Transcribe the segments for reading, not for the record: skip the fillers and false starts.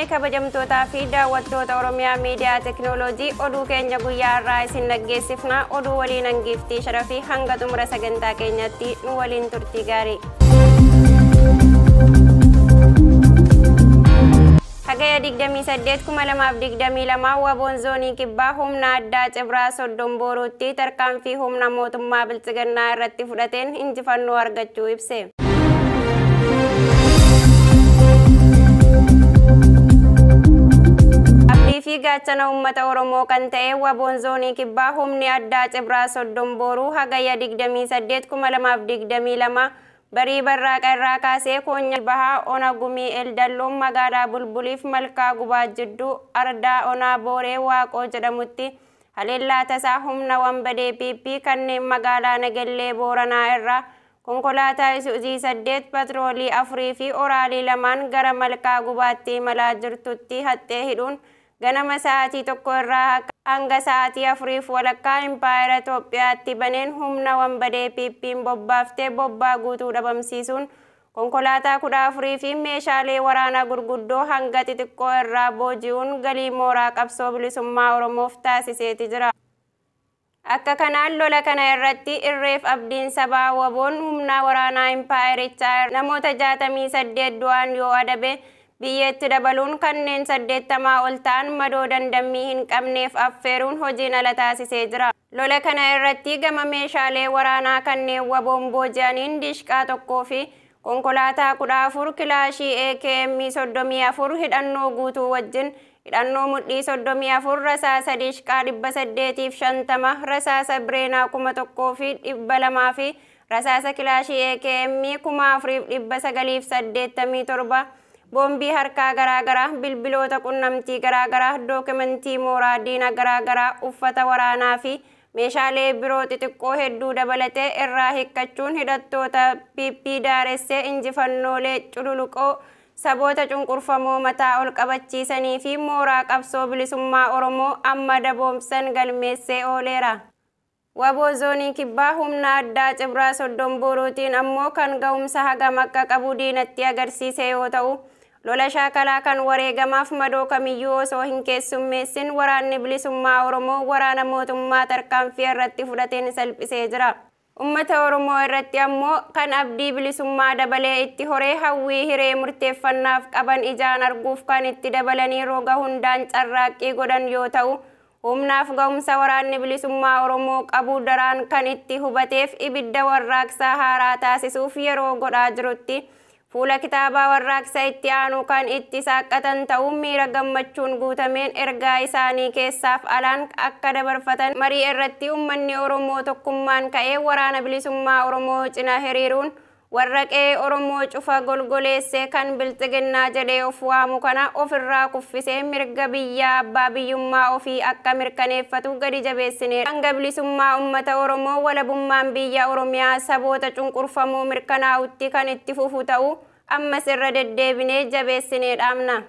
fuune kabajamtootaa fi daawwattoota Oromiyaa Miidiyaa Teknooloojii oduu keenya guyyaa irraa isin dhaggeessifna. Oduu waliin hangiiftii sharafii hanga xumura sagantaa keenyatti nu waliin turtii gaarii. Hagaya 28,2022 Waboon Zoonii Kibbaa humna addaa Cibraa Soddon Booruutti tarkaanfii humna mootummaa Biltsiginnaa irratti fudhateen injifannoo argachuu ibse. Abdii fi gaachana uummata Oromoo kan ta'e Waboon Zoonii Kibbaa humni addaa Cibraa Soddon Booruu hagaya 28,2022 barii barraaqa irraa kaasee koonyaa bahaa ona gumii Eldalloon magaalaa Bulbuliif malkaa gubaa jidduu ardaa onaa Booree Waaqoo jedhamutti haleellaa tasaa humna wanbadee PP kanneen magaalaa Nagallee Booranaa irraa konkolaataa Isuuzii 8 patroolii 4 fi oraalii 2 gara malkaa gubaatti imalaa jirtutti haxxee hidhuun ganama sa'aatii 1 irraa hanga sa'aatii 4:15 impaayera Itoophiyaatti baneen humna wanbadee PP'n bobbaaftee bobbaa guutuu dhabamsiisuun konkolaataa 14 fi meeshaalee waraanaa gurguddoo hanga xixiqqoo irraa booji'uun galii mooraa qabsoo bilisummaa Oromoof taasiseeti jira. Akka kanaan lola kana irratti irreef abdiin sabaa Waboon humna waraanaa impaayerichaa namoota 68 du'an yoo adabe biyyeetti dabaluun kanneen 80 ol ta'an madoo dandammii hin qabneef affeeruun hojiin ala taasisee jira. Lola kana irratti gama meeshaalee waraanaa kanneen Waboon booji'aniin dishqaa 1 fi konkolaataa 14 kilaashii AKM 34 hidhannoo guutuu wajjin hidhannoo mudhii 34 rasaasa dishqaa 850 rasaasa bireenaa 1200 fi rasaasa kilaashii AKM 4987 boombii harkaa garaagaraa bilbiloota qunnamtii garaagaraa dookimentii mooraa diina garaagaraa uffata waraanaa fi meeshaalee biroo xixiqqoo hedduu dabalatee irraa hiikkachuun hidhattoota PP daaressee injifannoolee cululuqoo saboota cunqurfamoo mataa ol qabachiisanii fi mooraa qabsoo bilisummaa Oromoo amma daboomsan galmeessee ooleera. Waboo Zoonii Kibbaa humna addaa Cibraa Soddon Booruutiin ammoo kan ga'umsa hagam akka qabu diinatti agarsiise yoo ta'u, lola shaakalaa kan wareegamaaf madoo kamiyyuu osoo hin keessummeessin waraanni bilisummaa Oromoo waraana mootummaa tarkaanfii irratti fudhateen salphisee jira. Uummata Oromoo irratti ammoo kan abdii bilisummaa dabalee itti horee hawwii hiree murteeffannaaf qaban ijaan arguuf kan itti dabalanii roga hundaan carraaqqii godhan yoo ta'u, humnaaf ga'umsa waraanni bilisummaa Oromoo qabu daraan kan itti hubateef ibidda warraaqsaa haaraa taasisuuf yeroo godhaa jirutti fuula kitaabaa warraaqsa itti aanu kan itti saaqqatan ta'uu miira gammachuun guutameen ergaa isaanii keessaaf alaan akka dabarfatan marii irratti uummanni Oromoo tokkummaan ka'ee waraana bilisummaa Oromoo cina hiriiruun warra qe'ee Oromoo cufa golgoleessee kan Biltsiginnaa jedhee of waamu kana ofirraa kuffisee mirga biyyaa abbaa biyyummaa ofii akka mirkaneeffatu gadi jabeessineera. Hanga bilisummaa uummata Oromoo walabummaan biyya Oromiyaa saboota cunqurfamoo mirkanaa'utti kan itti fufu ta'uu ammas irra deddeebinee jabeessinee dhaamna.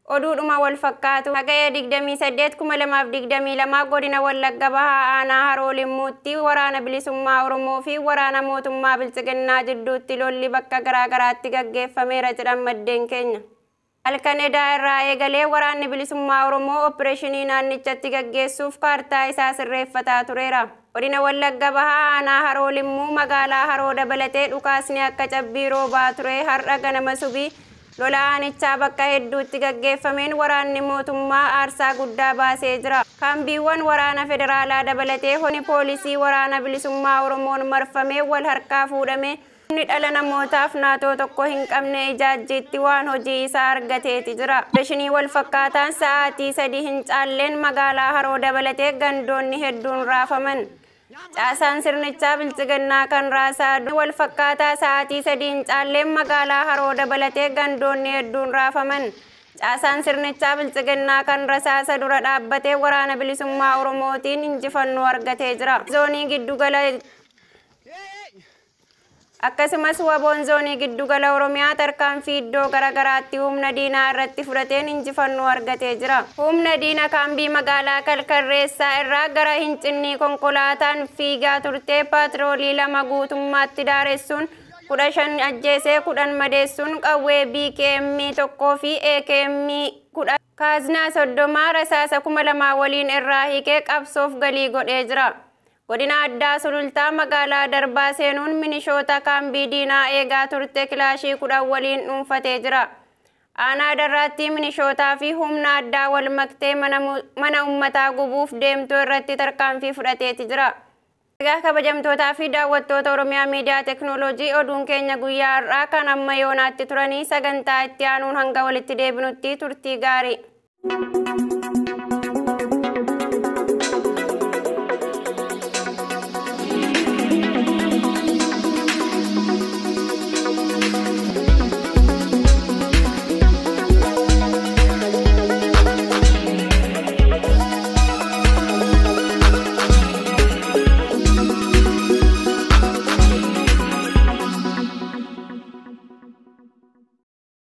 Oduudhuma wal fakkaatu hagaya 28,2022 godina Wallagga Bahaa aanaa Haroo Limmuutti waraana bilisummaa Oromoo fi waraana mootummaa Biltsiginnaa jidduutti lolli bakka garaagaraatti gaggeeffameera jedhan maddeen keenya. Halkan edaa irraa eegalee waraanni bilisummaa Oromoo opereeshinii naannichatti gaggeessuuf kaartaa isaa sirreeffataa tureera. Godina Wallagga Bahaa aanaa Haroo Limmuu magaalaa Haroo dabalatee dhukaasni akka cabbii roobaa ture har'a ganama subii lola aanichaa bakka hedduutti gaggeeffameen waraanni mootummaa aarsaa guddaa baasee jira. Kaambiiwwan waraana federaalaa dabalatee honi poolisii waraana bilisummaa Oromoon marfamee wal harkaa fuudhame humni dhala namootaaf naatoo tokko hin qabne ijaajjiitti waan hojii isaa argateeti jira. Opereeshinii wal fakkaataan sa'aatii 3 hin caalleen magaalaa Haroo dabalatee gandoonni hedduun raafaman. Caasaan sirnichaa Biltsiginnaa kan raasaa wal fakkaataa sa'aatii 3 hin caalleen magaalaa Haroo dabalatee gandoonni hedduun raafaman. Caasaan sirnichaa Biltsiginnaa kan rasaasa dura dhaabbatee waraana bilisummaa Oromootiin injifannoo argatee jira. Zoonii giddugala Akkasumas Waboon Zoonii giddugala Oromiyaa tarkaanfii iddoo garaagaraatti humna diinaa irratti fudhateen injifannoo argatee jira. Humna diina kaambii magaalaa Kalkarreessaa irraa gara Hincinnii konkolaataan fiigaa turte paatroolii 2 guutummaatti daaressuun 15 ajjeesee 10 madeessuun qawwee BKM 1 fi AKM 10 kaaznaa 30 rasaasa 2000 waliin irraa hiikee qabsoof galii godhee jira. Godina addaa Sulultaa magaalaa Darbaa seenuun minishoota kaambii diinaa eegaa turte kilaashii 10 waliin dhuunfatee jira. Aanaa Darraatti minishootaa fi humna addaa wal maktee mana uummataa gubuuf deemtuu irratti tarkaanfii fudhateeti jira. Egaa kabajamtootaa fi daawwattoota Oromiyaa Miidiyaa Teknooloojii, oduun keenya guyyaa har'aa kan amma yoonaatti turanii, sagantaa itti aanuun hanga walitti deebinutti turtii gaarii.